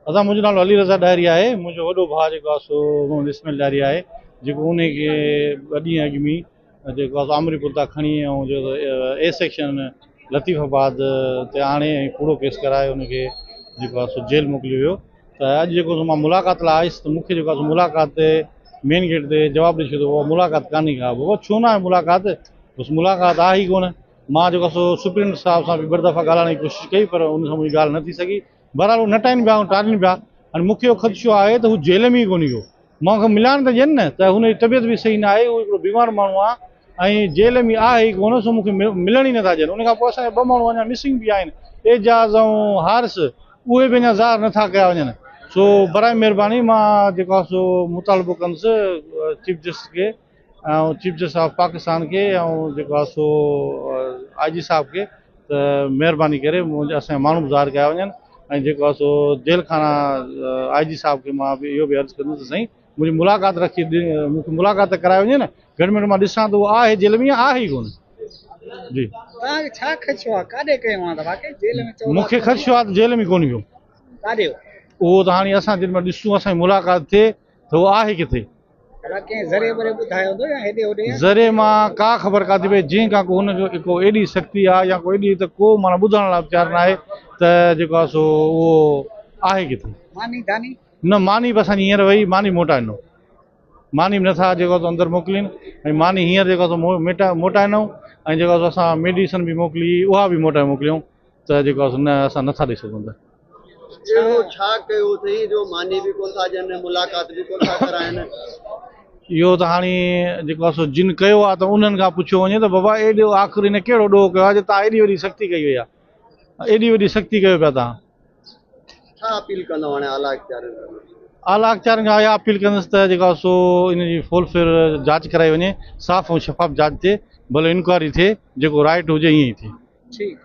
ادا منهنجو نالو علي رضا ڏاهري آهي منهنجو وڏو ڀاء جيڪو آهي سو محمد اسماعيل ڏاهري آهي جيڪو ان کي ٻه ڏينهن اڳ ۾ جيڪو آهي آمري پل تان کڻي ۽ جيڪو اي سيڪشن لطيف آباد تي آڻي ۽ ڪوڙو ڪيس ڪرائي ان کي جيڪو آهي سو جيل موڪليو ويو ته اڄ جيڪو سو مان ملاقات لاء آيس ته مون کي جيڪو آهي سو ملاقات تي مين گيٽ تي جواب ڏئي ڇڏيو بابا ملاقات ڪانهي ڪا بابا ڇو نه آهي ملاقات بس ملاقات آهي ئي ڪونه مان جيڪو آهي سو سپرينٽ صاحب سان به ٻه دفعا ڳالهائڻ جي ڪوشش ڪئي پر ان سان منهنجي ڳالهه نه ٿي سگهي بهرحال هو نٽائين پيا ۽ ٽارين پيا. هاڻي مون کي اهو خدشو آهي ته هو جيل ۾ ئي ڪونهي ڪو. مان کي ملائڻ ته ڏين نه ته هن جي طبيعت به صحيح نه آهي، هو هڪڙو بيمار ماڻهو آهي ۽ جيل ۾ آهي ئي ڪونه سو مون کي ملڻ ئي نٿا ڏين. ان کان پوء اسان جا ٻه ماڻهو اڃا مسنگ به آهن، اعجاز ۽ حارث، اهي به اڃا ظاهر نٿا ڪيا وڃن. سو برائي مهرباني مان جيڪو آهي سو مطالبو ڪندس چيف جسٽس کي ۽ چيف جسٽس آف پاڪستان کي ۽ جيڪو آهي سو آء جي صاحب کي ته مهرباني ڪري منهنجا اسان جا ماڻهو به ظاهر ڪيا وڃن ۽ جيڪو آهي سو جيل خانه آء جي صاحب کي مان به اهو به عرض ڪندس ته سائين منهنجي ملاقات رکي مون کي ملاقات ته ڪرائي وڃي نه گهٽ ۾ گهٽ مان ڏسان ته اهو آهي جيل ۾ يا آهي ئي ڪونه جي. توهان کي ڇا خدشو آهي ڪاڏي ڪيو آهي ته واقعي جيل ۾ چئو مون کي خدشو آهي ته جيل ۾ ڪونه ويو ڪاڏي اهو ته هاڻي اسان جن ۾ ڏسون اسان جي ملاقات ٿئي ته اهو آهي ڪٿي ذريعي مان ڪا خبر ڪانه ٿي پئي جنهن کان ڪو هن جو ڪو ايڏي سختي آ يا ڪو ايڏي ته ڪو معنيٰ ٻڌڻ لاء به تيار ناهي ته جيڪو آ سو اهو آهي ڪٿي. نه ماني به اسان جي هينئر وئي ماني موٽائي ڏنو ماني به نٿا جيڪو آ سو اندر موڪلين ۽ ماني هينئر جيڪو آ سو موٽائي ڏنو ۽ جيڪو آ سو اسان ميڊيسن به موڪلي اها به موٽائي موڪليون ته جيڪو آ سو نه اسان نٿا ڏئي سگهون ته. اهڙو ڇا ڪيو اٿئي جو ماني به ڪونه ٿا ڏين ملاقات به ڪونه ٿا ڪرائين. اهو ته هاڻي جيڪو آهي سو جن ڪيو آهي ته انهن کان پڇيو وڃي ته بابا ايڏو آخر هن ڪهڙو ڏوهه ڪيو آهي جو توهان ايڏي وڏي سختي ڪئي وئي آهي ايڏي وڏي سختي ڪيو پيا توهان. ڇا اپيل ڪندؤ هاڻي اعليٰ اختيارين کان؟ اعليٰ اختيارين کان اها اپيل ڪندس ته جيڪو آهي سو ان جي فول فيئر جاچ ڪرائي وڃي صاف ۽ شفاف جاچ ٿئي ڀلي انڪوائري ٿئي جيڪو رائيٽ هجي ائين ئي ٿئي. ٺيڪ.